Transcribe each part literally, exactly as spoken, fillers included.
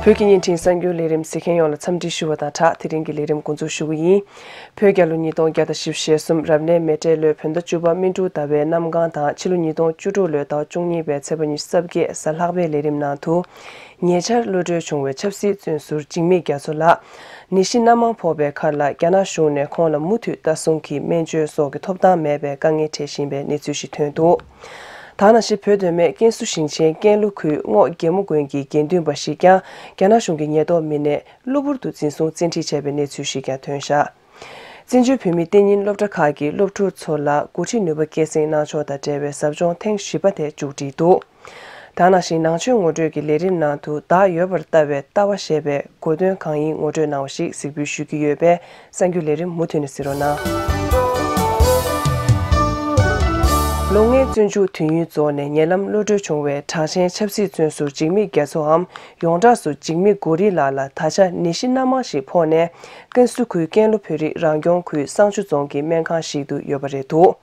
བོད་ཀྱི་བརྙན་འཕྲིན་གསར་འགྱུར་ལས་རིམ་གཟིགས་མཁན་ཡོངས་ལ་འཚམས་འདྲི་ཞུ་བ་དང་སྦྲགས། དེ་རིང་གི་ལས་རིམ་འགོ་འཛུགས་ཞུ་གི་ཡིན། བོད་རྒྱལ་ལོ་ཉིས་སྟོང་བརྒྱ་དང་བཞི་བཅུ་ཞེ་གསུམ་རབ་གནས་མེ་སྤྲེལ་ལོའི་བོད་ཟླ་བཅུ་པ་སྨིན་དྲུག་ཟླ་བའི་གནམ་གང་དང་ཕྱི་ལོ་ཉིས་སྟོང་བཅུ་དྲུག་ལོའི་ཟླ་བ་བཅུ་གཉིས་པའི་ཚེས་པ་ཉི་ཤུ་རྩ་བརྒྱད་གཟའ་ལྷག་པའི་ལས་རིམ་ནང་དུ། ཉེ་ཆར་གློད་གྲོལ་བྱུང་བའི་ཆབ་སྲིད་བཙོན་ཟུར་འཇིགས་མེད་རྒྱ་མཚོ་ལགས་ནད་གཞི་སྣ་མང་ཕོག་པའི་ཁར་ལ་རྒྱ་ནག་གཞུང་ནས་ཁོང་ལ་མུ་མཐུད་ལྟ་སྲུང་གི་སྨན་བཅོས་སོགས་ཀྱི་ཐོབ་ཐང་མེད་པའི་དཀའ་ངལ་འཕྲད་བཞིན་པའི་གནས་ཚུལ་ཞིག་ཐོན་འདུག། ད་ནང་བཞིན་བོད་མདོ་སྨད་ཀན་སུའུ་ཞིང་ཆེན་ཀན་ལྷོ་ཁུལ་རྔོག་རྒྱལ་མོ་དགོན་གྱི་དགེ་འདུན་པ་ཞིག་ཀྱང་རྒྱ་ནག་གཞུང་གི་ཉེན་རྟོག་མི་སྣས་གློ་བུར་དུ་འཛིན་བཟུང་བཙན་ཁྲིད་བྱས་པའི་གནས་ཚུལ་ཞིག་ཀྱང་ཐོན་བཞག། བཙན་བྱོལ་བོད་མིའི་གཏན་ཉིན་སློབ་གྲྭ་ཁག་གི་སློབ་ཕྲུག་ཚོ་ལ་འགོ་ཁྲིད་ནུས་པ་སྐྱེད་སྲིང་གནང་ཕྱོགས་དང་འབྲེལ་བའི་ཟབ་སྦྱོང་ཐེངས་བཞི་པ་དེ་མཇུག་སྒྲིལ་འདུག། ད་ནང་བཞིན་ནང་ཆོས་ངོ་སྤྲོད་ཀྱི་ལས་རིམ་ནང་དུ་བདག་ཡོད་པར་ལྟ་བའི་ལྟ་བ་ཞེས་པའི་གོ་དོན་གང་ཡིན་ངོ་སྤྲོད་གནང་བ་ཞིག་གཟིགས་འབུལ་ཞུ་གི་ཡོད་པས། གསར་འགྱུར་ལས་རིམ་མུ་མཐུད་ནས་གཟིགས་རོགས་གནང་། ལོ་ལྔའི་བཙོན་འཇུག་དུས་ཡུན་རྫོགས་ནས་ཉེ་ལམ་གློད་གྲོལ་བྱུང་བའི་གྲགས་ཅན་ཆབ་སྲིད་བཙོན་ཟུར་འཇིགས་མེད་རྒྱ་མཚོའམ་ཡོངས་གྲགས་སུ་འཇིགས་མེད་གོ་རི་ལགས་ལ་ད་ཆ་ནད་གཞི་སྣ་མང་ཞིག་ཕོག་ནས་ཀན་སུའུ་ཁུལ་ཀན་ལྷོ་བོད་རིགས་རང་སྐྱོང་ཁུལ་བསང་ཆུ་རྫོང་གི་སྨན་ཁང་ཞིག་ཏུ་ཡོད་པ་རེད་འདུག།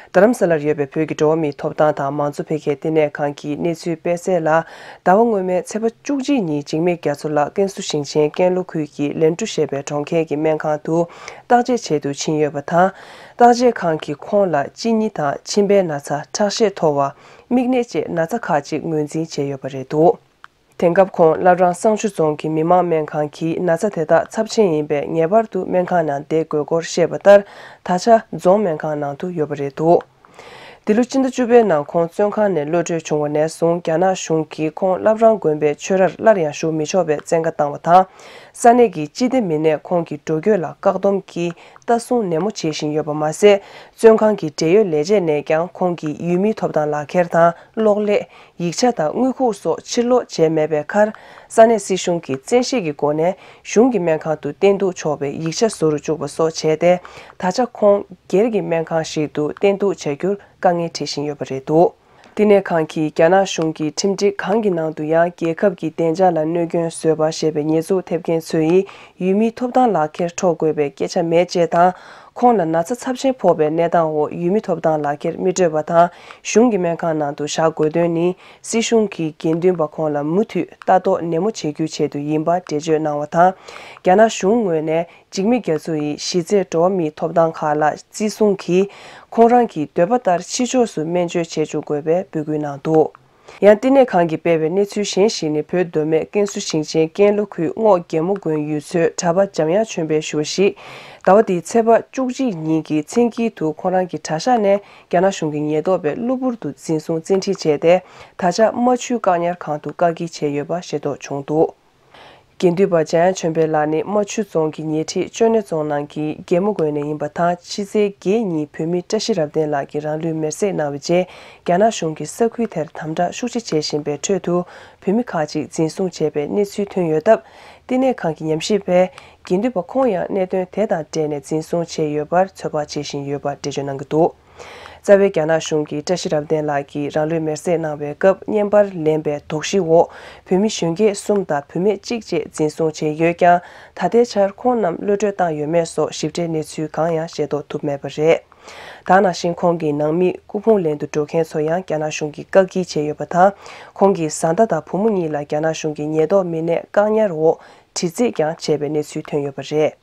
རྡ་རམ་ས་ལར་ཡོད་པའི་བོད་ཀྱི་འགྲོ་བ་མིའི་ཐོབ་ཐང་དང་མང་གཙོ་འཕེལ་རྒྱས་ལྟེ་གནས་ཁང་གི་གནས་ཚུལ་སྤེལ་གསལ་ལ། ཟླ་བ་སྔོན་མའི་ཚེས་པ་བཅུ་གཅིག་ཉིན་འཇིགས་མེད་རྒྱ་མཚོ་ལགས་ཀན་སུའུ་ཞིང་ཆེན་ཀན་ལྷོ་ཁུལ་གྱི་ལན་ཀྲུ་ཞེས་པའི་གྲོང་ཁྱེར་གྱི་སྨན་ཁང་དུ་བརྟག་དཔྱད་བྱེད་དུ་ཕྱིན་ཡོད་པ་དང་། བརྟག་དཔྱད་ཁང་གིས་ཁོང་ལ་གཅིན་སྙི་དང་མཆིན་པའི་ན་ཚ། ཁྲག་ཤེད་མཐོ་བ། མིག་ནད་བཅས་ན་ཚ་ཁག་ཅིག་ངོས་འཛིན་བྱས་ཡོད་པ་རེད་འདུག། དེང་སྐབས་ཁོང་བླ་བྲང་བསང་ཆུ་རྫོང་གི་མི་དམངས་སྨན་ཁང་གིས་ན་ཚ་དེ་དག་ཚབས་ཆེན་ཡིན་པས་ངེས་པར་དུ་སྨན་ཁང་ནང་བསྡད་དགོས་སྐོར་བཤད་པ་ལྟར། ད་ཆ་རྫོང་སྨན་ཁང་ནང་དུ་ཡོད་པ་རེད་འདུག། འདི་ལོ་སྤྱི་ཟླ་བཅུ་པའི་ནང་ཁོང་བཙོན་ཁང་ནས་གློད་གྲོལ་བྱུང་བ་ནས་བཟུང་རྒྱ་ནག་གཞུང་གིས་ཁོང་བླ་བྲང་དགོན་པའི་ཆོས་རར་སླར་ཡང་ཞུགས་མི་ཆོག་པའི་བཙན་བཀའ་བཏང་བ་དང་། ས་གནས་ཀྱི་སྤྱི་བདེ་མི་སྣས་ཁོང་གི་འགྲོ་སྐྱོད་ལ་བཀག་སྡོམ་གྱིས་ལྟ་སྲུང་ནན་མོ་བྱེད་བཞིན་ཡོད་པ་མ་ཟད། བཙོན་ཁང་གི་འབྲེལ་ཡོད་ལས་བྱེད་ནས་ཀྱང་ཁོང་གི་ཡུལ་མིའི་ཐོབ་ཐང་ལག་ཁྱེར་དང་གློག་ཀླད། ཡིག་ཆ་དང་དངུལ་ཁུག་སོགས་ཕྱིར་སློག་བྱས་མེད་པའི་ཁར། ས་གནས་སྲིད་གཞུང་གིས་བཙན་ཤེད་ཀྱི་སྒོ་ནས་གཞུང་གི་སྨན་ཁང་དུ་བསྟེན་གཏུག་ཆོག་པའི་ཡིག་ཆ་བཟོ་རུ་བཅུག་པ་སོགས་བྱས་ཏེ། ད་ཆ་ཁོང་སྒེར་གྱི་སྨན་ཁང་ཞིག་ཏུ་བསྟེན་གཏུག་བྱ་རྒྱུར་དཀའ་ངལ་འཕྲད་བཞིན་ཡོད་པ་རེད་འདུག། བསྟི་གནས་ཁང་གིས་རྒྱ་ནག་གཞུང་གིས་ཁྲིམས་སྒྲིག་གང་གི་ནང་དུ་ཡང་རྒྱལ་ཁབ་ཀྱི་བདེ་འཇགས་ལ་གནོད་སྐྱོན་བཟོས་པ་ཞེས་པའི་ཉེས་འཛུགས་ཐེབས་མཁན་ཚོ་ཡིས་ཡུལ་མིའི་ཐོབ་ཐང་ལག་ཁྱེར་འཕྲོག་དགོས་པའི་སྐད་ཆ་མེད་ཅེས་དང་། ཁོང་ལ་ན་ཚ་ཚབས་ཆེན་ཕོག་པའི་གནས་སྟངས་འོག་ཡུལ་མི་ཐོབ་ཐང་ལག་ཁྱེར་མི་སྤྲོད་པ་དང་གཞུང་གི་སྨན་ཁང་ནང་དུ་བཞག་དགོས་དོན་ནི། སྲིད་གཞུང་གིས་དགེ་འདུན་པ་ཁོང་ལ་མུ་མཐུད་ལྟ་རྟོག་ནན་མོ་བྱེད་རྒྱུའི་ཆེད་དུ་ཡིན་པ་འགྲེལ་བརྗོད་གནང་བ་དང་། རྒྱ་ནག་གཞུང་ངོས་ནས་འཇིགས་མེད་རྒྱ་མཚོ་ཡི་གཞི་རྩའི་འགྲོ་བ་མིའི་ཐོབ་ཐང་ཁག་ལ་བརྩི་སྲུང་གིས། ཁོང་རང་གི་འདོད་པ་ལྟར་ཕྱི་ཕྱོགས་སུ་སྨན་བཅོས་བྱེད་བཅུག་དགོས་པའི་འབོད་སྐུལ་གནང་འདུག། ཡང་བསྟི་གནས་ཁང་གིས་སྤེལ་བའི་གནས་ཚུལ་གཞན་ཞིག་ནི། བོད་མདོ་སྨད་ཀན་སུའུ་ཞིང་ཆེན་ཀན་ལྷོ་ཁུལ་རྔོག་རྒྱལ་མོ་དགོན་ཡུལ་ཚོའི་གྲྭ་པ་འཇམ་དབྱངས་ཆོས་འཕེལ་ཞུ་བ་ཞིག། ཟླ་བ་འདིའི་ཚེས་པ་བཅུ་གཅིག་ཉིན་གྱི་མཚན་དཀྱིལ་དུ་ཁོང་རང་གི་གྲྭ་ཤག་ནས་རྒྱ་ནག་གཞུང་གི་ཉེན་རྟོག་པས་གློ་བུར་དུ་འཛིན་བཟུང་བཙན་ཁྲིད་བྱས་ཏེ། ད་ཆ་རྨ་ཆུའི་བཀག་ཉར་ཁང་དུ་བཀག་སྐྱིལ་བྱས་ཡོད་པ་ཤེས་རྟོགས་བྱུང་འདུག། དགེ་འདུན་པ་འཇམ་དབྱངས་ཆོས་འཕེལ་ལགས་ནི་རྨ་ཆུ་རྫོང་གི་ཉེ་འཁྲིས་ཅོ་ནེ་རྫོང་ནང་གི་རྒྱལ་མོ་དགོན་ནས་ཡིན་པ་དང་། ཕྱི་ཚེས་བརྒྱད་ཉིན་བོད་མི་བཀྲ་ཤིས་རབ་བརྟན་ལགས་ཀྱིས་རང་ལུས་མེར་སྲེག་གནང་བའི་རྗེས། རྒྱ་ནག་གཞུང་གིས་ས་ཁུལ་དེར་དམ་དྲག་ཤུགས་ཆེ་བྱེད་བཞིན་པའི་ཁྲོད་དུ། བོད་མི་ཁག་ཅིག་འཛིན་བཟུང་བྱས་པའི་གནས་ཚུལ་ཐོན་ཡོད་སྟབས། བསྟི་གནས་ཁང་གི་ཉམས་ཞིབ་པས། དགེ་འདུན་པ་ཁོང་ཡང་གནད་དོན་དེ་དང་འབྲེལ་ནས་འཛིན་བཟུང་བྱས་ཡོད་པར་ཚོད་དཔག་བྱེད་བཞིན་ཡོད་པ་འགྲེལ་བརྗོད་གནང་གི་འདུག། རྩ་བའི་རྒྱ་ནག་གཞུང་གིས་བཀྲ་ཤིས་རབ་བརྟན་ལགས་ཀྱིས་རང་ལུས་མེར་སྲེག་གནང་བའི་སྐབས། བརྙན་པར་ལེན་པའི་དོགས་གཞི་འོག་བོད་མི་གཞོན་སྐྱེས་གསུམ་དང་བུད་མེད་གཅིག་བཅས་འཛིན་བཟུང་བྱས་ཡོད་ཀྱང་། ད་ལྟའི་ཆར་ཁོང་རྣམས་གློད་གྲོལ་བཏང་ཡོད་མེད་སོགས་ཞིབ་ཕྲའི་གནས་ཚུལ་གང་ཡང་ཤེས་རྟོགས་ཐུབ་མེད་པ་རེད། ད་ནང་བཞིན་ཁོང་གི་ནང་མི་སྐུ་ཕུང་ལེན་དུ་འགྲོ་མཁན་ཚོ་ཡང་རྒྱ་ནག་གཞུང་གིས་བཀག་སྐྱིལ་བྱས་ཡོད་པ་དང་། ཁོང་གི་བཟའ་ཟླ་དང་བུ་མོ་གཉིས་ལ་རྒྱ་ནག་གཞུང་གི་ཉེན་རྟོག་མི་སྣས་བཀག་ཉར་འོག་དྲི་རྩད་ཀྱང་བྱས་པའི་གནས་ཚུལ་ཐོན་ཡོད་པ་རེད།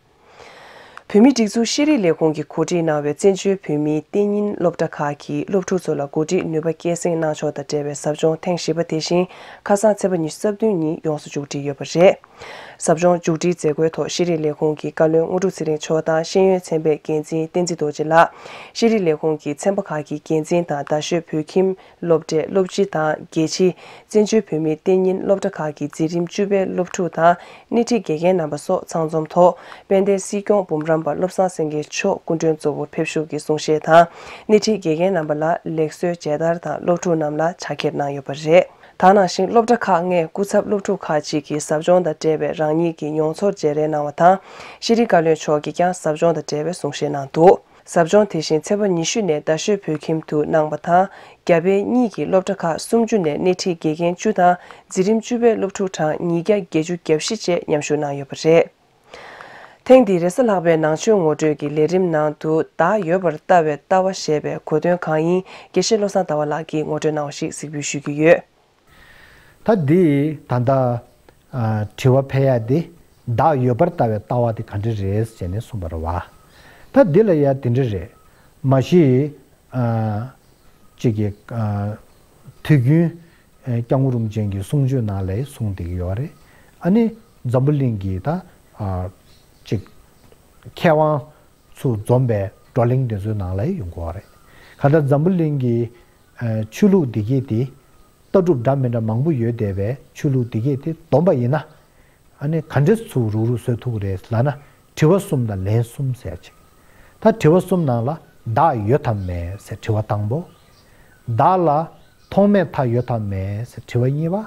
བོད་མིའི་སྒྲིག་འཛུགས་ཤེས་རིག་ལས་ཁུངས་ཀྱིས་གོ་སྒྲིག་གནང་བའི་བཙན་བྱོལ་བོད་མིའི་གཏན་ཉིན་སློབ་གྲྭ་ཁག་གི་སློབ་ཕྲུག་ཚོ་ལ་འགོ་ཁྲིད་ནུས་པ་སྐྱེད་སྲིང་གནང་ཕྱོགས་དང་འབྲེལ་བའི་ཟབ་སྦྱོང་ཐེངས་བཞི་པ་དེ་བཞིན་ཁ་སང་ཚེས་པ་ཉི་ཤུ་རྩ་བདུན་ཉིན་ཡོངས་སུ་མཇུག་སྒྲིལ་ཡོད་པ་རེད། ཟབ་སྦྱོང་མཇུག་སྒྲིལ་མཛད་སྒོའི་ཐོག་ཤེས་རིག་ལས་ཁུངས་ཀྱི་བཀའ་བློན་དངོས་གྲུབ་ཚེ་རིང་མཆོག་དང་ཤེས་ཡོན་ཚན་པའི་འགན་འཛིན་བསྟན་འཛིན་རྡོ་རྗེ་ལགས། ཤེས་རིག་ལས་ཁུངས་ཀྱི་ཚན་པ་ཁག་གི་འགན་འཛིན་དང་རྡ་ཤོད་བོད་ཁྱིམ་སློབ་གྲྭའི་སློབ་སྤྱི་དང་དགེ་ཆེ། བཙན་བྱོལ་བོད་མིའི་གཏན་ཉིན་སློབ་གྲྭ་ཁག་གི་འཛིན་རིམ་བཅུ་པའི་སློབ་ཕྲུག་དང་སྣེ་ཁྲིད་དགེ་རྒན་རྣམ་པ་སོགས་ཚང་འཛོམས་ཐོག་དཔལ་ལྡན་སྲིད་སྐྱོང་འབུམ་རམས་པ་བློ་བཟང་སེང་གེ་མཆོག་སྐུ་མགྲོན་གཙོ་བོར་ཕེབས་ཞུགས་ཀྱིས་གསུང་བཤད་དང་། སྣེ་ཁྲིད་དགེ་རྒན་རྣམ་པ་ལ་ལེགས་གསོལ་མཇལ་དར་དང་སློབ་ཕྲུག་རྣམས་ལ་ཕྱག་འཁྱེར་གནང་ཡོད་པ་རེད། ད་ནང་བཞིན་སློབ་གྲྭ་ཁག་ལྔའི་སྐུ་ཚབ་སློབ་ཕྲུག་ཁག་ཅིག་གིས་ཟབ་སྦྱོང་དང་འབྲེལ་བའི་རང་ཉིད་ཀྱི་མྱོང་ཚོར་བརྗེ་རེས་གནང་བ་དང་། ཤེས་རིག་བཀའ་བློན་མཆོག་གིས་ཀྱང་ཟབ་སྦྱོང་དང་འབྲེལ་བའི་གསུང་བཤད་གནང་འདུག། ཟབ་སྦྱོང་དེ་བཞིན་ཚེས་པ་ཉི་ཤུ་ནས་རྡ་ཤོད་བོད་ཁྱིམ་དུ་གནང་བ་དང་། རྒྱ་བལ་གཉིས་ཀྱི་སློབ་གྲྭ་ཁག་སུམ་ཅུ་ནས་སྣེ་ཁྲིད་དགེ་རྒན་བཅུ་དང་འཛིན་རིམ་བཅུ་པའི་སློབ་ཕྲུག་གྲངས་ཉིས་བརྒྱ་བརྒྱད་ཅུ་གྱ་བཞི་བཅས་མཉམ་ཞུགས་གནང་ཡོད་པ་རེད། ཐེངས་འདིའི་རེས་གཟའ་ལྷག་པའི་ནང་ཆོས་ངོ་སྤྲོད་ཀྱི་ལས་རིམ་ནང་དུ་བདག་ཡོད་པར་ལྟ་བའི་ལྟ་བ་ཞེས་པའི་གོ་དོན་གང་ཡིན་དགེ་བཤེས་བློ་བཟང་ཟླ་བ་ལགས་ཀྱིས་ངོ་སྤྲོད་གནང་བ་ཞིག་གཟིགས་འབུལ་ཞུ་རྒྱུ་ཡོད། ད་འདི་ད་ལྟ་ ཨ། དྲི་བ་འཕེལ་ཡ་དེ་བདག་ཡོད་པར་ལྟ་བའི་ལྟ་བ་དེ་ག་འདྲ་རེད་ཟེར་ནས་གསུངས་པ་རེད་བ། ད་འདི་ལ་ཡ་དེ་འདྲ་རེད། མ་གཞི། ཨ། གཅིག་གི། ཨ། དུས་རྒྱུན། ཨ། སྐྱབས་མགོན་རིན་པོ་ཆེ་གི་གསུང་ཆོས་ནང་ལ་གསུངས་བསྡད་ཀྱི་ཡོད་རེད། ཨ་ནི་འཛམ་བུ་གླིང་གི་ད། ཨ། གཅིག་མཁས་དབང་ཚོ་འཛོམས་པའི་བགྲོ་གླེང་དེ་ཚོའི་ནང་ལ་ཡོང་གི་ཡོད་རེད། གང་ལྟར་འཛམ་བུ་གླིང་གི། ཨ། ཆོས་ལུགས་འདི་གས་དེ། ལྟ་གྲུབ་འདྲ་མི་འདྲ་མང་པོ་ཡོད་བསྡད་པའི་ཆོས་ལུགས་འདི་གས་དེ་བསྡོམས་པ་ཡིན་ན། ཨ་ནི་ག་འདྲས་ཚུར་རུག་རུག་བཟོ་ཐུབ་ཀྱི་རེད་ལབ་ན། དྲི་བ་གསུམ་དང་ལན་གསུམ་ཟེར་ཅིག་ད་དྲི་བ་གསུམ་ནང་ལ་བདག་ཡོད་དམ་མེད་ཟེར་དྲི་བ་དང་པོ། བདག་ལ་ཐོག་མེད་མཐའ་ཡོད་དམ་མེད་ཟེར་དྲི་བ་གཉིས་པ།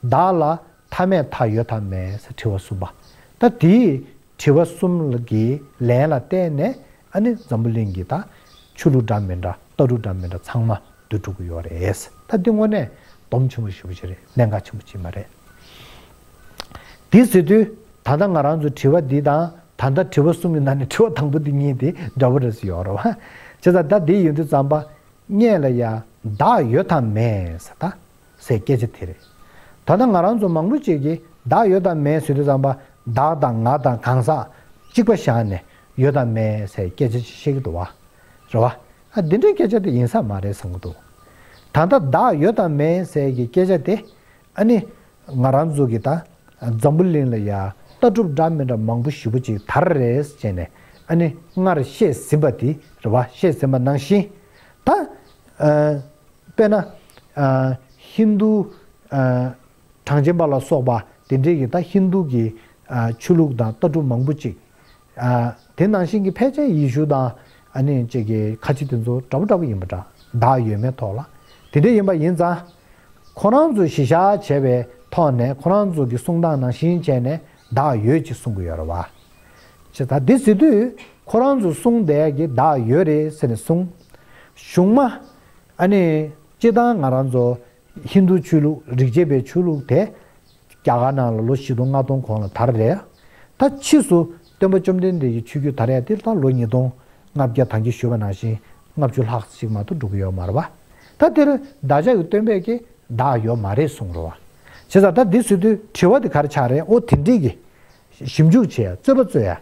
བདག་ལ་མཐའ་མེད་མཐའ་ཡོད་དམ་མེད་ཟེར་དྲི་བ་གསུམ་པ། ད་དེའི་དྲི་བ་གསུམ་གྱི་ལན་ལ་བརྟེན་ནས། ཨ་ནི་འཛམ་བུ་གླིང་གི་ད་ཆོས་ལུགས་འདྲ་མི་འདྲ། ལྟ་གྲུབ་འདྲ་མི་འདྲ་ཚང་མ་བསྡུ་འགྲོ་གི་ཡོད་རེད། ད་འདི་དངོས་གནས་སྡོམ་ཆེན་པོ་ཞེ་པོ་ཅིག་རེད། གནད་འགག་ཆེན་པོ་ཅིག་མ་རེད། དེ་ཟེར་དུས་ད་ལྟ་ང་རང་ཚོ་དྲི་བ་འདི་དང་། ད་ལྟ་དྲི་བ་གསུམ་གྱི་ནང་ནས་དྲི་བ་དང་པོ་འདི་གཉིས་དེ་འདྲ་པོ་རེད་ཟེར་ཡོད་རེད་བ། བྱས་ཙང་ད་འདི་ཡིན་དུས་ཙམ་པ། སྔོན་ལ་ཡ་བདག་ཡོད་དམ་མེད་ཟེར་ད། ཟེར་སྐད་ཆ་དེ་རེད། ད་ལྟ་ང་རང་ཚོ་མང་པོ་ཅིག་གིས་བདག་ཡོད་དམ་མེད་ཟེར་དུས་ཙམ་པ། བདག་དང་ང་དང་གང་ཟག་གཅིག་པ་བཞག་ནས་ཡོད་དམ་མེད་ཟེར་སྐད་ཆ་ཅིག་བཤད་ཀྱི་འདུག་བ། རེད་བ། ཨ། འདི་འདྲའི་སྐད་ཆ་དེ་ཡིན་ས་མ་རེད་བསམ་གྱི་འདུག་ད་ལྟ་བདག་ཡོད་དམ་མེད་ཟེར་གྱི་སྐད་ཆ་དེ། ཨ་ནི་ང་རང་ཚོ་གི་ད་འཛམ་བུ་གླིང་ལ་ཡ་ལྟ་གྲུབ་འདྲ་མི་འདྲ་མང་པོ་ཞེ་པོ་ཅིག་དར་རེད་ཟེར་ནས། ཨ་ནི་སྔར་བཤད་ཟིན་པ་དེ་རེད་བ། བཤད་ཟིན་པ་ནང་བཞིན་ད། ཨ། དཔེར་ན། ཨ། ཧིན་རྡུ། ཨ། གྲངས་ཅན་པ་ལ་སོགས་པ་དེ་འདྲའི་གི་ད་ཧིན་རྡུ་གི། ཨ། ཆོས་ལུགས་དང་ལྟ་གྲུབ་མང་པོ་ཅིག་ཨ། དེ་ནང་བཞིན་གྱི་ཕལ་ཆེར་ཡེ་ཤུ་དང་། ཨ་ནི་གཅིག་གི་ཁ་ཆེ་དེ་ཚོ་འདྲ་པོ་འདྲ་པོ་ཡིན་པ་འདྲ། བདག་ཡོད་མེད་ཐོག་ལ། དེ་འདྲ་ཡིན་པ་ཡིན་ཙང་། ཁོ་རང་ཚོས་གཞི་བཞག་བྱས་པའི་ཐོག་ནས་ཁོ་རང་ཚོ་གི་གསུང་སྟངས་ནང་བཞིན་བྱས་ནས་བདག་ཡོད་ཅེས་གསུང་གི་ཡོད་རེད་བ། བྱས་ཙང་འདི་ཟེར་དུས་ཁོ་རང་ཚོས་གསུང་བསྡད་ཀྱི་བདག་ཡོད་རེད་ཟེར་ནས་གསུང་། གཞུག་མ། ཨ་ནི་སྤྱིར་བཏང་ང་རང་ཚོ་ཧིན་རྡུ་ཆོས་ལུགས། རིག་བྱེད་པའི་ཆོས་ལུགས་དེ་རྒྱ་གར་ནང་ལ་ལོ་བཞི་སྟོང་ལྔ་སྟོང་གོང་ལ་དར་རེད། ད་ཕྱིས་སུ་སྟོན་པ་བཅོམ་ལྡན་འདས་ཀྱི་ཆོས་བརྒྱུད་དར་ཡ་དེ་ད་ལོ་ཉིས་སྟོང་ལྔ་བརྒྱ། ད་གིན་ཞུས་པ་ནང་བཞིན་ལྔ་བཅུ་ལྷག་ཅིག་མ་གཏོགས་འགྲོ་གི་ཡོད་མ་རེད་བ། ད་དེར་བདག་ཅག་གི་སྟོན་པས་ཀྱི་བདག་ཡོད་མ་རེད་གསུངས་རེད་བ། བྱས་ཙང་ད་འདི་ཟེར་དུས་དྲི་བ་དེ་ག་རེ་ཆགས་རེད། ཨོ་དེ་འདྲས་ཀྱི་ཞིབ་འཇུག་བྱེད་ཡ། རྩོད་པ་རྩོད་ཡ།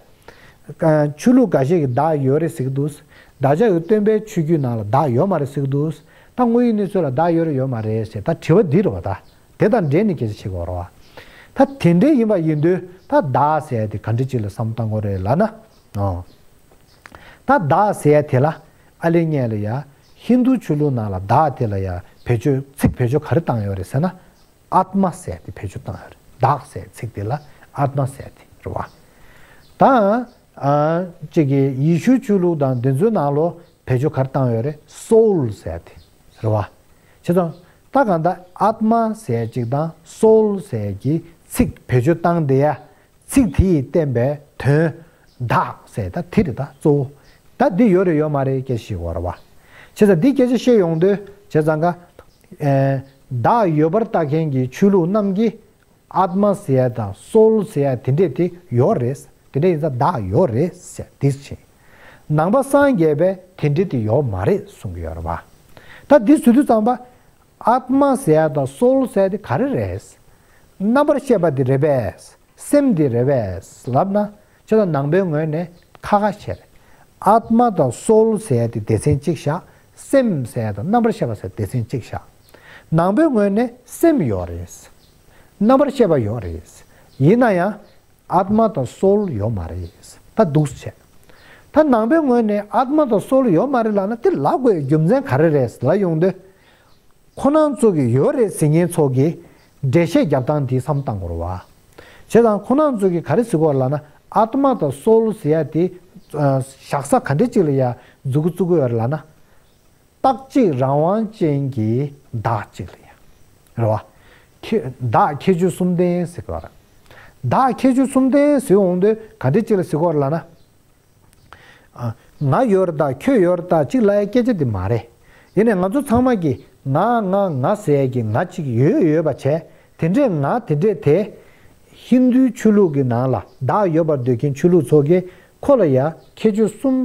ཆོས་ལུགས་འགའ་ཤས་ཀྱིས་བདག་ཡོད་རེད་ཟེར་གྱི་འདུག་བདག་ཅག་གི་སྟོན་པའི་ཆོས་བརྒྱུད་ནང་ལ་བདག་ཡོད་མ་རེད་ཟེར་གྱི་འདུག་ད་དངོས་ཡོད་གནས་ཚུལ་ལ་བདག་ཡོད་རེད་ཡོད་མ་རེད་ཟེར། ད་དྲི་བ་འདི་རེད་བ། ད་དེ་དང་འབྲེལ་ནས་སྐད་ཆ་བཤད་དགོས་རེད་བ། ད་དེ་འདྲས་ཡིན་པ་ཡིན་དུས་ད་བདག་ཟེར་ཡ་དེ་ག་འདྲ་ཅིག་ལ་བསམ་བློ་བཏང་དགོས་རེད་ལབ་ན། ཨོ། ད་བདག་ཟེར་ཡ་དེ་ལ་ཨ་ལེ་སྔོན་ལ་ཡ་ཧིན་རྡུ་ཆོས་ལུགས་ནང་ལ་བདག་དེ་ལ་ཡ་བེད་སྤྱོད། ཚིག་བེད་སྤྱོད་ག་རེ་བཏང་ཡོད་རེད་ཟེར་ན། ཨཱཏྨ་ཟེར་ཡ་དེ་བེད་སྤྱོད་བཏང་ཡོད་རེད། བདག་ཟེར་ཡ་ཚིག་དེ་ལ་ཨཱཏྨ་ཟེར་ཡ་དེ་རེད་བ། ད། ཨ། གཅིག་གི་ཡེ་ཤུ་ཆོས་ལུགས་དང་དེ་ཚོའི་ནང་ལོ་བེད་སྤྱོད་ག་རེ་བཏང་ཡོད་རེད། སོའུལ་ཟེར་ཡ་དེ་རེད་བ། བྱས་ཙང་ད་གང་ལྟར་ཨཱཏྨ་ཟེར་ཡ་གཅིག་དང་སོའུལ་ཟེར་ཡ་གི་ཚིག་བེད་སྤྱོད་བཏང་བསྡད་ཡ། ཚིག་དེས་བསྟན་པའི་དོན། བདག་ཟེར་ད་དེ་རེད། ད་གཙོ་བོ་ད་འདི་ཡོད་རེད་ཡོད་མ་རེད་སྐད་ཆ་བཤད་དགོས་རེད་བ། བྱས་ཙང་འདི་སྐད་ཆ་བཤད་ཡོང་དུས་བྱས་ཙང་ཀ། ཨེ། བདག་ཡོད་པར་ལྟ་མཁན་གྱི་ཆོས་ལུགས་རྣམས་ཀྱིས་ཨཱཏྨ་ཟེར་ཡ་དང་སོའུལ་ཟེར་ཡ་དེ་འདྲས་དེ་ཡོད་རེད། དེ་འདྲས་ཡིན་ཙང་བདག་ཡོད་རེད་ཟེར་འདི་བྱས། ནང་པ་སངས་རྒྱས་པས་དེ་འདྲས་དེ་ཡོད་མ་རེད་གསུང་གི་ཡོད་རེད་བ། ད་འདི་ཟེར་དུས་ཙམ་པ། ཨཱཏྨ་ཟེར་ཡ་དང་སོའུལ་ཟེར་ཡ་དེ་ག་རེ་རེད། རྣམ་པར་ཤེས་པ་དེ་རེད་པས། སེམས་དེ་རེད་པས་ལབ་ན། ཁྱེད་ཚོ་ནང་པའི་ངོས་ནས་ཁ་ཁ་བྱས། ཨཱཏྨ་དང་སོའུལ་ཟེར་ཡ་དེ་སྡེ་ཚན་གཅིག་བཞག་སེམས་ཟེར་ཡ་དང་རྣམ་པར་ཤེས་པ་ཟེར་སྡེ་ཚན་གཅིག་བཞག་ནང་པའི་ངོས་ནས་སེམས་ཡོད་རེད། རྣམ་པར་ཤེས་པ་ཡོད་རེད། ཡིན་ན་ཡང་ཨཱཏྨ་དང་སོའུལ་ཡོད་མ་རེད། ད་འདུག་སེ་བྱས། ད་ནང་པའི་ངོས་ནས་ཨཱཏྨ་དང་སོའུལ་ཡོད་མ་རེད་ལབ་ན་དེ་ལབ་དགོས་རྒྱུ་མཚན་ག་རེ་རེད་ལབ་ཡོང་དུས། ཁོ་རང་ཚོ་གི་ཡོད་རེད་ཟེར་མཁན་ཚོ་གི་འགྲེལ་བཤད་རྒྱབ་སྟངས་དེ་བསམ་བཏང་དགོས་རེད་བ། བྱས་ཙང་ཁོ་རང་ཚོ་གི་ག་རེ་ཟེར་གྱི་ཡོད་རེད་ལབ་ན། ཨཱཏྨ་དང་སོའུལ་ཟེར་ཡ་དེ་བཞག་ས་ག་འདྲ་ཅིག་ལ་ཡ་འཛུགས་ཀྱི་བཙུགས་ཀྱི་ཡོད་རེད་ལབ་ན། རྟག་གཅིག་རང་དབང་ཅན་གྱི་བདག་ཅིག་ལ་ཡ། རེད་བ། ཁྱད། བདག་ཁྱད་ཆོས་གསུམ་ལྡན་ཟེར་གྱི་ཡོད་རེད། བདག་ཁྱད་ཆོས་གསུམ་ལྡན་ཟེར་འོང་དུས་ག་འདྲ་ཅིག་ལ་ཟེར་གྱི་ཡོད་རེད་ལབ་ན། ཨ། ང་ཡོད་རེད་ད། ཁྱོད་ཡོད་རེད་ད་ཅིག་ལབ་ཡ་སྐད་ཆ་དེ་མ་རེད། ཡིན་ནའི་ང་ཚོ་ཚང་མ་གིས་ང་ང་ང་ཟེར་ཡ་གི་ང་ཅིག་ཡོད་ཡོད་པ་བྱས། དེ་འདྲས་ང་དེ་འདྲས་དེ། ཧིན་རྡུའི་ཆོས་ལུགས་ཀྱི་ནང་ལ་བདག་ཡོད་པར་འདོད་མཁན་ཆོས་ལུགས་ཚོ་གིས་ཁོ་ལ་ཡ་ཁྱད་ཆོས་གསུམ་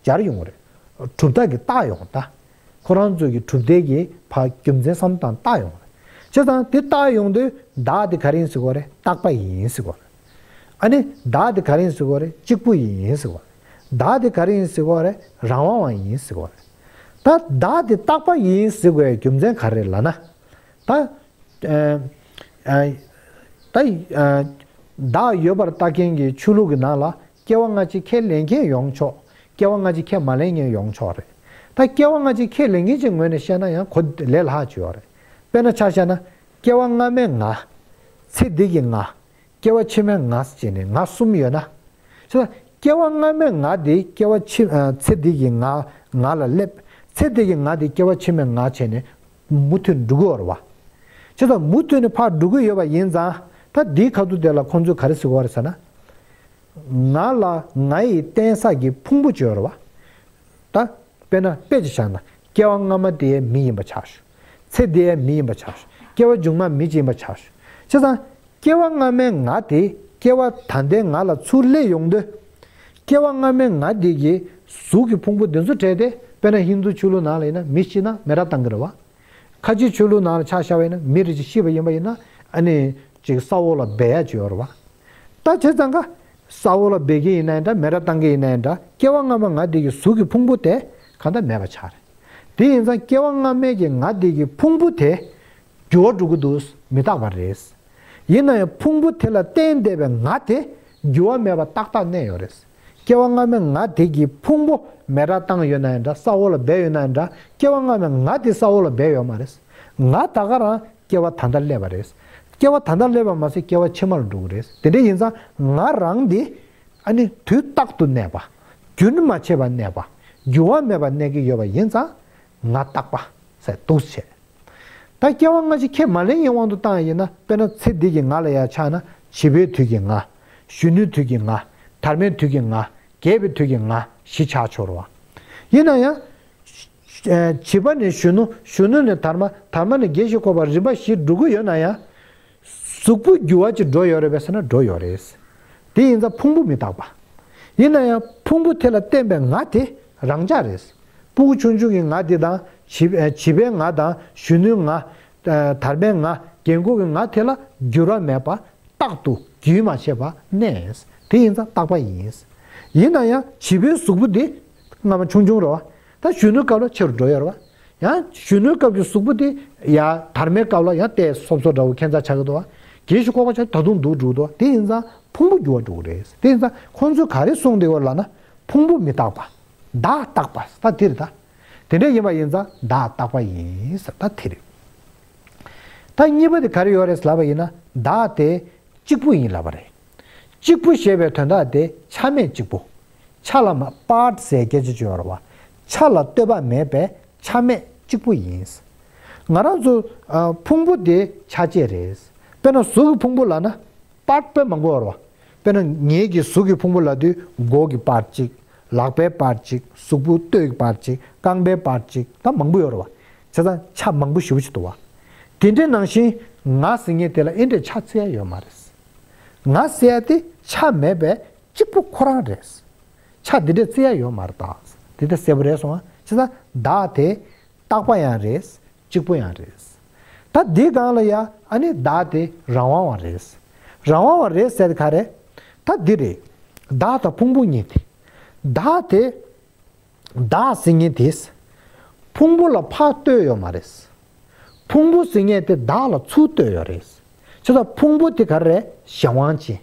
སྦྱར་ཡོང་གི་རེད། གྲུབ་མཐའ་གི་བཏགས་ཡོང་ད། ཁོ་རང་ཚོ་གི་གྲུབ་མཐའི་གི་ཕར་རྒྱུ་མཚན་བསམ་སྟངས་བཏགས་ཡོང་གི་རེད། བྱས་ཙང་དེ་བཏགས་ཡོང་དུས་བདག་དེ་ག་རེ་ཡིན་ཟེར་གོ་རེད། རྟག་པ་ཡིན་ཟེར་གོ་རེད། ཨ་ནི་བདག་དེ་ག་རེ་ཡིན་ཟེར་གོ་རེད། གཅིག་པུ་ཡིན་ཟེར་གོ་རེད། བདག་དེ་ག་རེ་ཡིན་ཟེར་གོ་རེད། རང་དབང་བ་ཡིན་ཟེར་གོ་རེད། ད་བདག་དེ་རྟག་པ་ཡིན་ཟེར་དགོས་རྒྱུ་མཚན་ག་རེ་ལབ་ན། ད་ཨ་ཨ་ད་ཨ་བདག་ཡོད་པར་བརྟག་མཁན་གྱི་ཆོས་ལུགས་ཀྱི་ནང་ལ་སྐྱེ་བ་སྔ་ཕྱི་ཁས་ལེན་མཁན་ཡོང་ཆོག་སྐྱེ་བ་སྔ་ཕྱི་ཁས་མ་ལེན་མཁན་ཡོང་ཆོག་རེད། ད་སྐྱེ་བ་སྔ་ཕྱི་ཁས་ལེན་མཁན་གྱི་ངོས་ནས་བཤད་ན་ཡང་གོ་ལས་སླ་ཅིག་ཡོད་རེད། དཔེར་ན་ཆ་བཞག་ན་སྐྱེ་བ་སྔ་མའི་ང་། ཚེ་འདི་གི་ང་། སྐྱེ་བ་ཕྱི་མའི་ང་ཟེར་ནས་ང་གསུམ་ཡོད་ན། ཆ་ད་སྐྱེ་བ་སྔ་མའི་ང་དེ་སྐྱེ་བ་ཕྱི་ཨ་ཚེ་འདི་གི་ང་ང་ལ་སླེབས། ཚེ་འདི་གི་ང་དེ་སྐྱེ་བ་ཕྱི་མའི་ང་བྱས་ནས་མུ་མཐུད་འགྲོ་གི་ཡོད་རེད་བ། ཆ་ད་མུ་མཐུད་ནས་ཕར་འགྲོ་གི་ཡོད་པ་ཡིན་ཙང་ད་འདིའི་ཁ་ཐུག་དེ་ལ་ཁོང་ཚོས་ག་རེ་ཟེར་གི་ཡོད་རེད་ཟེར་ན། ང་ལ་ང་ཡི་བརྟེན་ས་གི་ཕུང་པོ་ཅིག་ཡོད་རེད་བ། ད་དཔེར་ན་དཔེ་ཅིག་བཞག་ན་སྐྱེ་བ་སྔ་མ་དེའི་མི་ཡིན་པ་ཆགས་ཤོག་ཚེ་འདིའི་མི་ཡིན་པ་ཆགས་ཤོག་སྐྱེ་བ་མཇུག་མ་མི་ཅིག་ཡིན་པ་ཆགས་ཤོག་བྱས་ཙང་སྐྱེ་བ་སྔ་མའི་ང་དེ་སྐྱེ་བ་ད་ལྟའི་ང་ལ་ཚུར་སླེབས་ཡོང་དུས། སྐྱེ་བ་སྔ་མའི་ང་དེ་གི་གཟུགས་ཀྱི་ཕུང་པོ་འདི་ཚོ་བྲལ་ཏེ་དཔེར་ན་ཧིན་རྡུ་ཆོས་ལུགས་ནང་ལ་ཡིན་ན་མི་ཤི་ན་མེ་ར་བཏང་གི་རེད་བ། ཁ་ཆེ་ཆོས་ལུགས་ནང་ལ་ཆ་བཞག་པ་ཡིན་ན་མི་རེ་ཅིག་ཤི་བ་ཡིན་པ་ཡིན་ན་ཨ་ནི་ཅིག་ས་འོག་ལ་སྦས་ཡ་ཅིག་ཡོད་རེད་བ། ད་བྱས་ཙང་ཀ་ས་འོག་ལ་སྦས་ཀྱི་ཡིན་ན་ཡང་འདྲ་མེ་ར་བཏང་གི་ཡིན་ན་ཡང་འདྲ་སྐྱེ་བ་སྔ་མ་ང་འདི་གི་གཟུགས་ཀྱི་ཕུང་པོ་དེ་གང་ལྟར་མེད་པ་ཆགས་རེད། དེ་ཡིན་ཙང་སྐྱེ་བ་སྔ་མའི་གི་ང་འདི་གི་ཕུང་པོ་དེ་འགྱུར་བ་འགྲོ་གི་འདུག་མི་རྟག་པ་རེད། ཡིན་ན་ཡང་ཕུང་པོ་དེ་ལ་བརྟེན་བསྡད་པའི་ང་དེ་འགྱུར་བ་མེད་པ་ཏག་ཏག་གནས་ཡོད་རེད། སྐྱེ་བ་སྔ་མའི་ང་དེ་གི་ཕུང་པོ་མེ་ར་བཏང་ཡོད་ན་ཡང་འདྲ་ས་འོག་ལ་སྦས་ཡོད་ན་ཡང་འདྲ་སྐྱེ་བ་སྔ་མའི་ང་དེ་ས་འོག་ལ་སྦས་ཡོད་མ་རེད། ང་ད་ག་རང་སྐྱེ་བ་ད་ལྟ་སླེབས་པ་རེད། སྐྱེ་བ་ད་ལྟ་སླེབས་པ་མ་ཟད་སྐྱེ་བ་ཕྱི་མ་ལ་འགྲོ་གི་རེད། དེ་འདྲ་ཡིན་ཙང་ང་རང་འདི་ཨ་ནི་དུས་རྟག་ཏུ་གནས་པ། རྒྱུན་མ་ཆད་པར་གནས་པ། འགྱུར་བ་མེད་པར་གནས་ཀྱི་ཡོད་པ་ཡིན་ཙང་ང་རྟག་པ་ཟེར་འདུག་བྱས། ད་སྐྱེ་བ་སྔ་ཕྱི་ཁས་མ་ལེན་ཡའི་དབང་དུ་བཏང་ཡིན་ན་དཔེར་ན་ཚེ་འདི་གི་ང་ལ་ཡ་ཆགས་ན་བྱིས་པའི་དུས་ཀྱི་ང་། གཞོན་ནུའི་དུས་ཀྱི་ང་། དར་མའི་དུས་ཀྱི་ང་། རྒས་པའི་དུས་ཀྱི་ང་བཞི་ཆགས་ཆོག་རེད་བ། ཡིན་ན་ཡང་། བྱིས་པ་ནས་གཞོན་ནུ། གཞོན་ནུ་ནས་དར་མ། དར་མ་ནས་རྒས་ཤིང་འཁོགས་པ་རིམ་པ་བཞིན་འགྲོ་གི་ཡོད་ན་ཡང་། གཟུགས་པོ་འགྱུར་བ་ཅིག་འགྲོ་ཡོད་རེད་པས་ཟེར་ན་འགྲོ་ཡོད་རེད། དེ་ཡིན་ཙང་ཕུང་པོ་མི་རྟག་པ། ཡིན་ན་ཡང་ཕུང་པོ་དེ་ལ་བརྟེན་པའི་ང་དེ་རང་འཇགས་རེད། སྤུ་གུ་ཆུང་ཆུང་གི་ང་དེ་དང་བྱིས་བྱིས་པའི་ང་དང་གཞོན་ནུའི་ང་། དར་མའི་ང་རྒན་འཁོགས་ཀྱི་ང་དེ་ལ་འགྱུར་བ་མེད་པ། རྟག་ཏུ་རྒྱུན་མ་ཆད་པ་གནས། དེ་ཡིན་ཙང་རྟག་པ་ཡིན། ཡིན་ན་ཡང་བྱིས་པའི་གཟུགས་པོ་འདི་སྔ་མ་ཆུང་ཆུང་རེད་བ། ད་གཞོན་ནུའི་སྐབས་ལ་ཆེ་རུ་འགྲོ་ཡོད་རེད་བ། ཡང་གཞོན་ནུའི་སྐབས་ཀྱི་གཟུགས་པོ་དེ་ཡང་དར་མའི་སྐབས་ལ་ཡང་ཏོག་ཙམ་སོབ་སོབ་འདྲ་བོ་ཁྱད་མཚར་ཆགས་ཀྱི་འདུག་བ། རྒས་ཤིང་འཁོགས་པ་ཆགས་ད་དུང་སྡུག་འགྲོ་གི་འདུག་བ། དེ་ཡིན་ཙང་ཕུང་པོ་འགྱུར་བ་འགྲོ་གི་རེད། དེ་ཡིན་ཙང་ཁོང་ཚོས་ག་རེ་གསུངས་བསྡད་ཡོད་ལབ་ན་ཕུང་པོ་མི་རྟག་པ། བདག་རྟག་པ་ད་དེ་རེད་ད། དེ་འདྲ་ཡིན་པ་ཡིན་ཙང་བདག་རྟག་པ་ཡིན་ཟེར་ད་དེ་རེད། ད་གཉིས་པ་དེ་ག་རེ་ཡོད་རེད་ལབ་པ་ཡིན་ན་བདག་དེ་གཅིག་པུ་ཡིན་ལབ་པ་རེད། གཅིག་པུ་ཞེས་པའི་དོན་དག་དེ་ཆ་མེད་གཅིག་པུ། ཆ་ལ་མ་པཱརཊ་ཟེར་སྐད་ཆ་ཅིག་ཡོད་རེད་བ། ཆ་ལ་ལྟོས་པ་མེད་པའི་ཆ་མེད་གཅིག་པུ་ཡིན། ང་རང་ཚོ་ཨ་ཕུང་པོ་དེ་ཆ་བཅས་རེད། དཔེར་ན་གཟུགས་ཀྱི་ཕུང་པོ་ལབ་ན་པཱརཊ་དཔེ་མང་པོ་ཡོད་རེད་བ། དཔེར་ན་ངེད་ཀྱི་གཟུགས་ཀྱི་ཕུང་པོ་ལབ་དུས་མགོ་གི་པཱརཊ་གཅིག་ལག་པའི་པཱརཊ་གཅིག་གཟུགས་པོ་སྟོད་ཀྱི་པཱརཊ་གཅིག་རྐང་པའི་པཱརཊ་གཅིག་ད་མང་པོ་ཡོད་རེད་བ། བྱས་ཙང་ཆ་མང་པོ་ཞེ་པོ་ཅིག་འདུག་བ། དེ་འདྲ་ནང་བཞིན་ང་ཟེར་མཁན་དེ་ལ་ཨེ་འདྲས་ཆ་བརྩི་ཡ་ཡོད་མ་རེད། ང་ཟེར་ཡ་དེ་ཆ་མེད་པའི་གཅིག་པུ་ཁོ་རང་རེད། ཆ་འདི་འདྲས་བརྩི་ཡ་ཡོད་མ་རེད་ད། འདི་འདྲ་གསལ་པོ་རེད་སོང་ང་། བྱས་ཙང་བདག་དེ་རྟག་པ་ཡང་རེད། གཅིག་པུ་ཡང་རེད། ད་འདི་སྒང་ལ་ཡ་ཨ་ནི་བདག་དེ་རང་དབང་བ་རེད། རང་དབང་བ་རེད་ཟེར་དེ་ག་རེད། ད་འདི་རེད། བདག་དང་ཕུང་པོ་གཉིས་དེ། བདག་དེ། བདག་ཟེར་མཁན་དེ། ཕུང་པོ་ལ་ཕར་ལྟོས་ཡོད་མ་རེད། ཕུང་པོ་ཟེར་མཁན་དེ་བདག་ལ་ཚུར་ལྟོས་ཡོད་རེད། བྱས་ཙང་ཕུང་པོ་དེ་ག་རེ་རེད། གཞན་དབང་ཅན།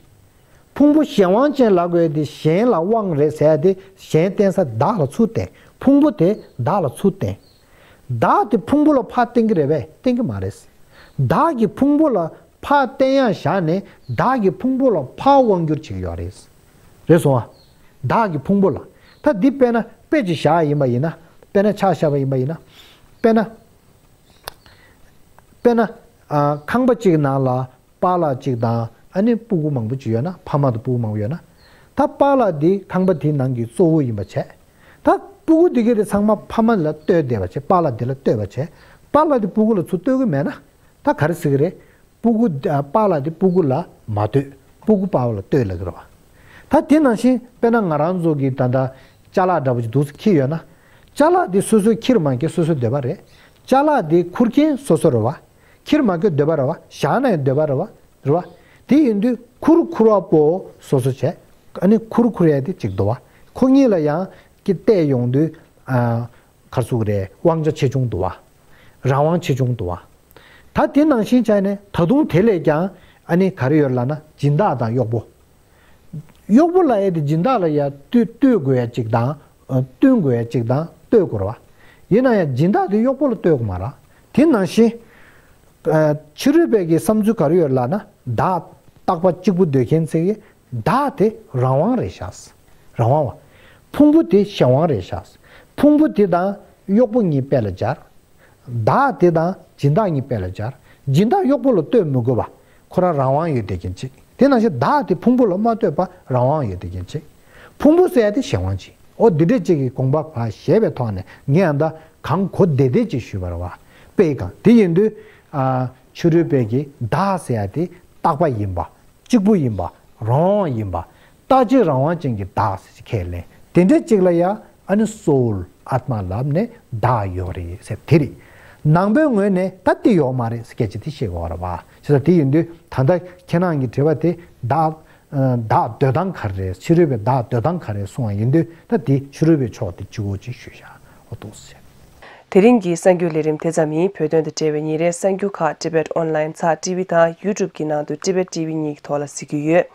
ཕུང་པོ་གཞན་དབང་ཅན་ལབ་དགོས་དེ་གཞན་ལ་དབང་རེད་ཟེར་ཡ་དེ་གཞན་བརྟེན་ས་བདག་ལ་ཚུར་བརྟེན། ཕུང་པོ་དེ་བདག་ལ་ཚུར་བརྟེན། བདག་དེ་ཕུང་པོ་ལ་ཕར་བརྟེན་གྱི་རེད་པས། བརྟེན་གྱི་མ་རེད། བདག་གིས་ཕུང་པོ་ལ་ཕར་བརྟེན་ཡ་བཞག་ནས་བདག་གིས་ཕུང་པོ་ལ་ཕར་དབང་བསྒྱུར་བྱེད་ཀྱི་ཡོད་རེད། རེད་སོང་ཨ། བདག་གིས་ཕུང་པོ་ལ། ད་འདི་དཔེར་ན་དཔེ་ཅིག་བཞག་ཡིན་པ་ཡིན་ན། དཔེར་ན་ཆ་བཞག་པ་ཡིན་པ་ཡིན་ན། དཔེར་ན། དཔེར་ན། ཨ་ཁང་པ་གཅིག་ནང་ལ་པཱ་ལགས་གཅིག་དང་ཨ་ནི་སྤུ་གུ་མང་པོ་ཅིག་ཡོད་ན་ཕ་མ་དང་སྤུ་གུ་མང་པོ་ཡོད་ན། ད་པཱ་ལགས་འདི་ཁང་པ་དེའི་ནང་གི་གཙོ་བོ་ཡིན་པ་བྱས། ད་སྤུ་གུ་འདི་གས་དེ་ཚང་མ་ཕ་མ་ལ་ལྟོས་བསྡད་པ་བྱས། པཱ་ལགས་འདི་ལ་ལྟོས་པ་བྱས། པཱ་ལགས་འདི་སྤུ་གུ་ལ་ཚུར་ལྟོས་ཀྱི་མེད་ན། ད་ག་རེ་ཟེར་གི་རེད། སྤུ་གུ་ཨ་པཱ་ལགས་དེ་སྤུ་གུ་ལ་མ་ལྟོས། སྤུ་གུ་པཱ་ལགས་ལ་ལྟོས་ལབ་ཀྱི་རེད་བ། ད་དེ་ནང་བཞིན་དཔེར་ན་ང་རང་ཚོ་གི་ད་ལྟ་ཅ་ལག་འདྲ་པོ་ཅིག་འདུག་སེ་འཁྱེར་ཡོད་ན། ཅ་ལག་དེ་སོ་སོས་འཁྱེར་མ་འཁྱེར་སོ་སོའི་འདོད་པ་རེད། ཅ་ལག་དེ་འཁུར་མཁན་སོ་སོ་རེད་བ། ཁྱེར་མ་ཁྱེར་འདོད་པ་རེད་བ། བཞག་ན་ཡང་འདོད་པ་རེད་བ། རེད་བ། དེ་ཡིན་དུས་ཁུར་ཁུར་བ་པོ་སོ་སོ་བྱས། ཨ་ནི་ཁུར་ཁུར་ཡ་དེ་གཅིག་འདུག་བ། ཁོ་གཉིས་ལ་ཡང་ཀྱི་བལྟས་ཡོང་དུས། ཨ། ག་རེ་ཟེར་དགོས་རེད། དབང་ཆ་ཆེ་ཆུང་འདུག་བ། རང་དབང་ཆེ་ཆུང་འདུག་བ། ད་དེ་ནང་བཞིན་བྱས་ནས་ད་དུང་དེ་ལས་ཀྱང་ཨ་ནི་ག་རེ་ཡོད་ལབ་ན། སྦྱིན་བདག་དང་གཡོག་པོ། གཡོག་པོ་ལབ་ཡ་དེ་སྦྱིན་བདག་ལ་ཡ་ལྟོས་ལྟོས་དགོས་ཡ་གཅིག་དང་། ཨ། བསྟུན་དགོས་ཡ་གཅིག་དང་ལྟོས་དགོས་རེད་བ། ཡིན་ན་ཡང་སྦྱིན་བདག་དེ་གཡོག་པོ་ལ་ལྟོས་དགོས་མ་རེད། དེ་ནང་བཞིན། ཨ། ཕྱི་རོལ་པའི་གི་བསམ་ཚུལ་ག་རེ་ཡོད་ལབ་ན། བདག་རྟག་པ་གཅིག་པུ་འདོད་མཁན་ཚོ་གིས་བདག་དེ་རང་དབང་རེད་ཤག། རང་དབང་བ། ཕུང་པོ་དེ་གཞན་དབང་རེད་ཤག། ཕུང་པོ་དེ་དང་གཡོག་པོ་གཉིས་དཔེ་ལ་སྦྱར། བདག་དེ་དང་སྦྱིན་བདག་གཉིས་དཔེ་ལ་སྦྱར། སྦྱིན་བདག་གཡོག་པོ་ལ་ལྟོས་མི་དགོས་པ། ཁོ་རང་རང་དབང་ཡོད་བསྡད་མཁན་གཅིག། དེ་ནང་བཞིན་བདག་དེ་ཕུང་པོ་ལ་མ་ལྟོས་པ་རང་དབང་ཡོད་བསྡད་མཁན་གཅིག། ཕུང་པོ་ཟེར་ཡ་དེ་གཞན་དབང་གཅིག། འོ་འདི་འདྲས་གཅིག་གི་དགོངས་པ་ཕར་བཞེས་པའི་ཐོག་ནས་ངས་ཨ་ད་གང་གོ་བདེ་བདེ་ཅིག་ཞུས་པ་རེད་བ། དཔེ་གང་དེ་ཡིན་དུས། ཨ། ཕྱི་རོལ་པའི་གི་བདག་ཟེར་ཡ་དེ་རྟག་པ་ཡིན་པ། གཅིག་པུ་ཡིན་པ། རང་དབང་ཡིན་པ། རྟག་གཅིག་རང་དབང་ཅན་གྱི་བདག་ཟེར་ཁས་ལེན། དེ་འདྲ་གཅིག་ལ་ཡ་ཨ་ནི་སོའུལ་ཨཱཏྨ་ལབ་ནས་བདག་ཡོད་རེད་ཟེར་དེ་རེད། ནང་པའི་ངོས་ནས་ད་དེ་ཡོད་མ་རེད་ཟེར་སྐད་ཆ་དེ་བཤད་དགོས་རེད་བ། བྱས་ཙང་དེ་ཡིན་དུས་ད་ལྟ་ཁྱེད་རང་གི་དྲི་བ་དེ་བདག་ཨ། བདག་འདོད་སྟངས་ག་རེ་རེད། ཕྱི་རོལ་པའི་བདག་འདོད་སྟངས་ག་རེ་གསུང་བ་ཡིན་དུས། ད་དེ་ཕྱི་རོལ་པའི་ཕྱོགས་དེ་གཅིག་པོ་ཅིག་ཞུས་བཞག། འོ་འདུག་ཟེར། དེ་རིང་གི་གསར་འགྱུར་ལས་རིམ་དེ་ཙམ་ཡིན། བོད་དོན་དང་འབྲེལ་བའི་ཉིན་རེའི་གསར་འགྱུར་ཁག་Tibet Online ཚགས་ཊི་ཝི་དང་YouTube གི་ནང་དུ་Tibet T V གཉིས་ཀྱི་ཐོག་ལ་གཟིགས་རྒྱུ་ཡོད།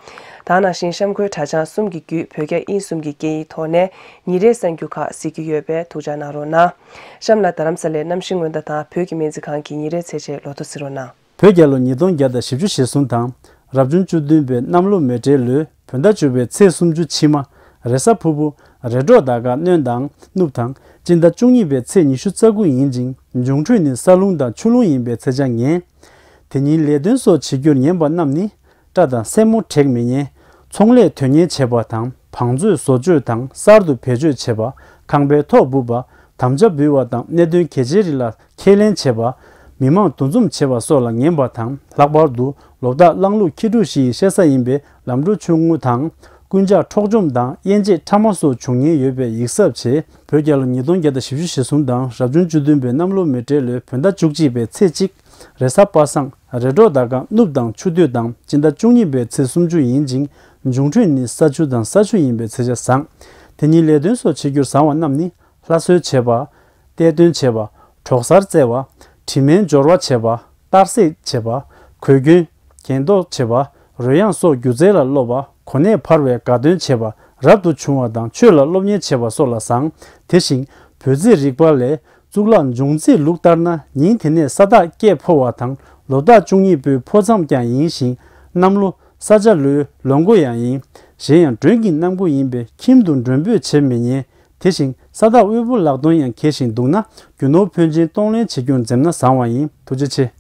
ད་ནང་བཞིན་གཤམ་འཁོད་དྲ་བྱང་གསུམ་གྱི་བརྒྱུད་བོད་རྒྱ་དབྱིན་གསུམ་གྱི་སྐད་ཡིག་ཐོག་ནས་ཉིན་རེའི་གསར་འགྱུར་ཁག་གཟིགས་རྒྱུ་ཡོད་པས་ཐུགས་འཇགས་གནང་རོགས་གནང་། གཤམ་ལ་རྡ་རམ་ས་ལའི་གནམ་གཤིས་སྔོན་བརྡ་དང་བོད་ཀྱི་སྨན་རྩིས་ཁང་གི་ཉིན་རེའི་ཚེས་ཆའི་ལོ་ཐོ་གཟིགས་རོགས་གནང་། བོད་རྒྱལ་ལོ་ཉིས་སྟོང་བརྒྱ་དང་བཞི་བཅུ་ཞེ་གསུམ་དང་། རབ་བྱུང་བཅུ་བདུན་པའི་གནམ་ལོ་མེ་སྤྲེལ་ལོའི་བོད་ཟླ་བཅུ་པའི་ཚེས་སུམ་ཅུ་ཕྱི་མ། རེས་གཟའ་ཕུར་བུ། རེས་འགྲོགས་ཟླ་སྐར་སྣྲོན་དང་སྣུབས་དང་། སྤྱི་ཟླ་བཅུ་གཉིས་པའི་ཚེས་ཉི་ཤུ་རྩ་དགུ་ཡིན་ཅིང་། འབྱུང་འཕྲོད་ནི་ས་རླུང་དང་ཆུ་རླུང་ཡིན་པའི་ཚེས་ཆ་ངན། དེ་ཉིན་ལས་དོན་སོགས་བྱེད་རྒྱུར་ཉན་པ་རྣམས་ནི། སྐྲ་དང་སེན་མོ་བྲེག་མི་ཉན། ཚོང་ལས་དོན་གཉེར་བྱེད་པ་དང་། བང་མཛོད་བཟོ་བཅོས་དང་གསར་དུ་བེད་སྤྱོད་བྱེད་པ། ཁང་པའི་ཐོག་སྦུབ་པ། དམ་བཅའ་འབུལ་བ་དང་གནད་དོན་གལ་ཆེའི་རིགས་ལ་ཁས་ལེན་བྱེད་པ། མི་མང་འདུ་འཛོམས་བྱེད་པ་སོགས་ལ་ངན་པ་དང་། ལྷག་པར་དུ་ལོ་རྟགས་གླང་ལུག་ཁྱི་ཕྲུག་བཞི་ཡི་བཤད་ས་ཡིན་པའི་ལམ་འགྲོ་ཆུང་ངུ་དང་། རྐུན་ཇག་འཕྲོག་བཅོམ་དང་དབྱེ་འབྱེད་ཕྲ་མ་སོགས་འབྱུང་ཉེན་ཡོད་པའི་ཡིག་ཚབ་བྱས། བོད་རྒྱལ་ལོ་ཉིས་སྟོང་བརྒྱ་དང་བཞི་བཅུ་ཞེ་གསུམ་དང་། རབ་བྱུང་བཅུ་བདུན་པའི་གནམ་ལོ་མེ་སྤྲེལ་ལོའི་བོད་ཟླ་བཅུ་གཅིག་པའི་ཚེས་གཅིག་རེས་གཟའ་པ་སངས། རེས་འགྲོགས་ཟླ་སྐར་སྣུབས་དང་ཆུ་སྟོད་དང་། སྤྱི་ཟླ་བཅུ་གཉིས་པའི་ཚེས་སུམ་ཅུ་ཡིན་ཅིང་། འབྱུང་འཕྲོད་ནི་ས་ཆུ་དང་ས་ཆུ་ཡིན་པའི་ཚེས་ཆ་བཟང་། དེ་ཉིན་ལས་དོན་སོགས་བྱེད་རྒྱུར་བཟང་བ་རྣམས་ནི། ལྷ་གསོལ་བྱེད་པ། གཏེར་སྟོན་བྱེད་པ། གྲོགས་སར་བཙལ་བ། དྲི་སྨན་སྦྱོར་བ་བྱེད་པ། གཏར་སྲེག་བྱེད་པ། གོས་གྱོན། གྱེན་ལྡོག་བྱེད་པ། རོལ་དབྱངས་སོགས་སྒྱུ་རྩལ་ལ་སློབ་པ། གོ་གནས་འཕར་བའི་དགའ་སྟོན་བྱེད་པ། རབ་ཏུ་བྱུང་བ་དང་ཆོས་ལ་སློབ་གཉེར་བྱེད་པ་སོགས་ལ་བཟང་། དེ་བཞིན་བོད་རྩིས་རིག་པ་ལས། གཙུག་ལག་འབྱུང་རྩིས་ལུགས་ལྟར་ན། ཉིན་དེ་ནས་ས་བདག་སྐྱེས་ཕོ་བ་དང་། ལོ་རྟགས་བཅུ་གཉིས་པོའི་ཕོ་མཚམས་ཀྱང་ཡིན་ཞིང་། གནམ་ལོ་ས་བྱ་ལོའི་ལོ་མགོ་ཡང་ཡིན། གཞན་ཡང་མགྲོན་གྱི་གནམ་སྒོ་ཡིན་པས་ཁྱིམ་དུ་མགྲོན་འབོད་བྱེད་མི་ཉན། དེ་བཞིན་ས་བདག་དབུལ་པོ་ལག་སྟོན་ཡང་འཁེལ་ཞིང་འདུག་ན། རྒྱུ་ནོར་ཕོན་ཆེན་གཏོང་ལེན་བྱེད་རྒྱུར་འཛེམ་ན་བཟང་བ་ཡིན། ཐུགས་རྗེ་ཆེ།